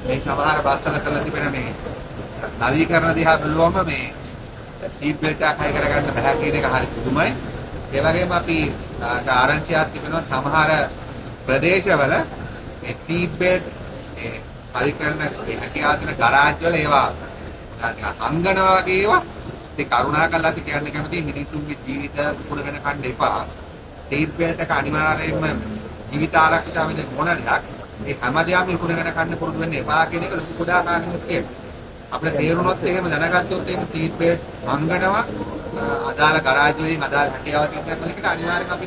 මේ සමහර බස් වල කරලා තිබෙන මේ නවීකරණ දිහා බැලුවම මේ සීට් බෙල්ට් එකක් හයි කරගන්න බැහැ කියන එක හරි පුදුමයි. ඒ වගේම අපි ආරංචියක් තිබෙනවා සමහර ප්‍රදේශවල මේ සීට් බෙල්ට් ඒ සවි කරන ඒ හැකියාව තියෙන ගරාජ් වල ඒවා නිකන් හංගනවා වගේ ඒවා. ඉතින් කරුණාකරලා අපි කියන්න කැමතියි මිනිසුන්ගේ ජීවිත පුපුරගෙන කන්න එපා. සීට් බෙල්ට් එක අනිවාර්යයෙන්ම ජීවිත ආරක්ෂා වෙන මොන දෙයක්. ඒ හැම දෙයක්ම විකුණගෙන කන්න පුරුදු වෙන්න එපා කියන එක ලොකු කුඩා කාරණයක් කියනවා. අපිට තේරුණොත් එහෙම දැනගත්තොත් එහෙම සීට් බෙල්ට් හංගනවා අදාළ ගරාජ් වලින් අදාළ හැකියාව තියෙන තැන් වලකට අනිවාර්යෙන් අපි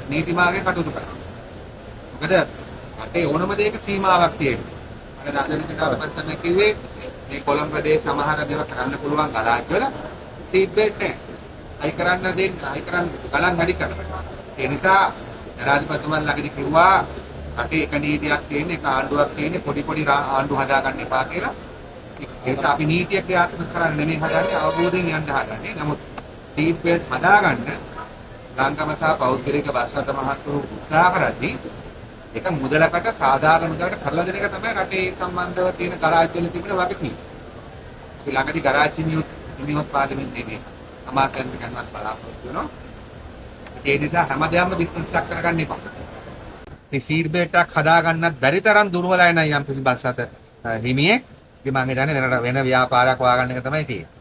නීති මාර්ගයෙන් කටයුතු කරනවා. මොකද රටේ ඕනම දෙයක සීමාවක් තියෙනවා. මට අද විතර පස්සේ තමයි කිව්වේ මේ කොළඹ ප්‍රදේශ සමහර මේවා කරන්න පුළුවන් ගරාජ් වල සීට් බෙල්ට් නැහැ. හයි කරන්න දෙන්න හයි කරන්න ගණන් වැඩි කරනවා. ඒ නිසා ජනාධිපතිතුමන් ළඟදී කිව්වා රටේ එක නීතියක් තියෙන එක ආණ්ඩුවක් තියෙන පොඩි පොඩි ආණ්ඩු හදා ගන්න එපා කියලා. ඒ නිසා අපි නීතිය ක්‍රියාත්මක කරන්න නෙමෙයි හදන්නේ, අවබෝධයෙන් යන්න හදන්නේ. නමුත් සීට් බෙල්ට් හදාගන්න ලංකම සහ පෞද්ගලික බස් රථ මහත්වරු උත්සාහ කරද්දී ඒක මුදලකට සාධාරණ මුදලකට කරලා දෙන එක තමයි රටේ සම්බන්ධව තියෙන ගරාජ් වල තිබෙන වගකීම. අපි ළඟදී ගරාජ් හිමියොත් පාර්ලිමේන්තුවේ අමාත්‍යංශ ගැනවත් බලාපොරොත්තු වෙනවා. ඒ නිසා හැම දෙයක්ම බිස්නස් එකක් කරගන්න එපා. මේ සීට් බෙල්ට් එකක් හදාගන්නත් බැරි තරම් දුර්වලයි නම් යම් කිසි බස් රථ හිමියෙක්. ඉතින් මං හිතන්නේ වෙන වෙන ව්‍යාපාරයක් හොයාගන්න එක තමයි තියෙන්නේ.